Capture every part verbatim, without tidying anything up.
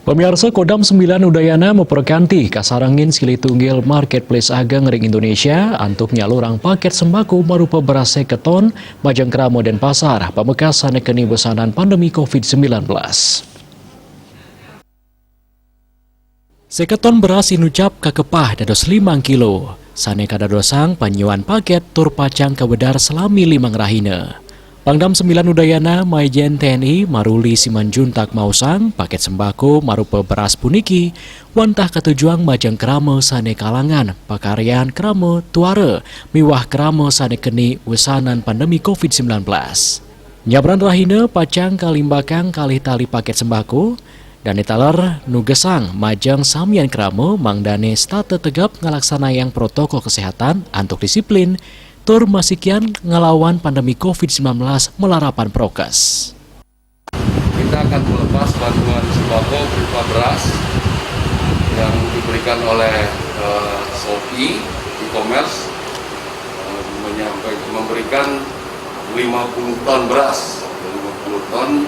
Pemirsa, Kodam sembilan Udayana maprékanti kasarengin silih tunggil marketplace ageng ring Indonesia antuk nyalurang pakét sembako marupa beras séket ton majeng krama Dénpasar, pamekas sané keni wesanan pandemi covid sembilan belas. Séket ton beras inucap kakepah dados limang kilo, sané kadadosang panyuan pakét tur pacang kawedar salami limang rahina. Pangdam sembilan Udayana Majen T N I Maruli Simanjuntak maosang pakét sembako marupa beras puniki wantah katujuang majeng krama sané kalangan pakaryan krama tuara miwah krama sané keni wesanan pandemi covid sembilan belas. Nyabran rahina pacang kalimbakang kalih tali pakét sembako, dané taler nugesang majeng samian krama mangdané setata tegep ngalaksanayang protokol kesehatan antuk disiplin, tur masikian ngalawan pandemi covid sembilan belas malarapan prokes. Kita akan melepas bantuan sembako berupa beras yang diberikan oleh eh, Shopee e-commerce, eh, menyampaikan memberikan lima puluh ton beras, lima puluh ton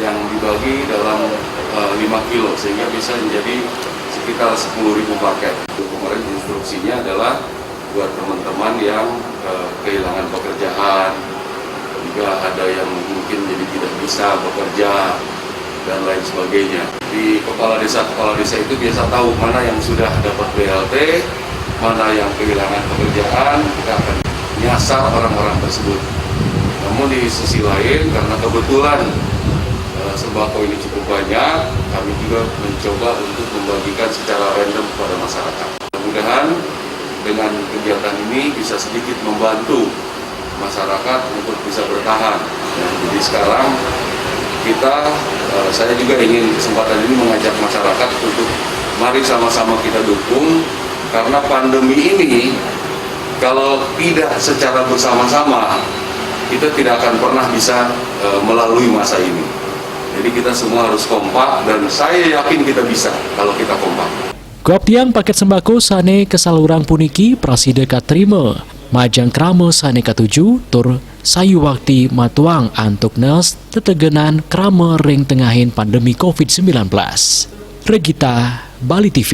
yang dibagi dalam eh, lima kilo, sehingga bisa menjadi sekitar sepuluh ribu paket. Kemarin instruksinya adalah buat teman-teman yang eh, kehilangan pekerjaan, juga ada yang mungkin jadi tidak bisa bekerja dan lain sebagainya. Di kepala desa, kepala desa itu biasa tahu mana yang sudah dapat B L T, mana yang kehilangan pekerjaan, kita akan nyasar orang-orang tersebut. Namun di sisi lain, karena kebetulan eh, sembako ini cukup banyak, kami juga mencoba untuk membagikan secara random kepada masyarakat. Mudah-mudahan dengan kegiatan ini bisa sedikit membantu masyarakat untuk bisa bertahan. Ya, jadi sekarang kita, eh, saya juga ingin kesempatan ini mengajak masyarakat untuk mari sama-sama kita dukung, karena pandemi ini kalau tidak secara bersama-sama, kita tidak akan pernah bisa eh, melalui masa ini. Jadi kita semua harus kompak dan saya yakin kita bisa kalau kita kompak. Gaptiang pakét sembako sané kasalurang puniki prasida katrima majeng krama sané katuju tur sayuwakti matuang antuk nes tetegenan krama ring tengahing pandemi covid sembilan belas. Regita, Bali T V.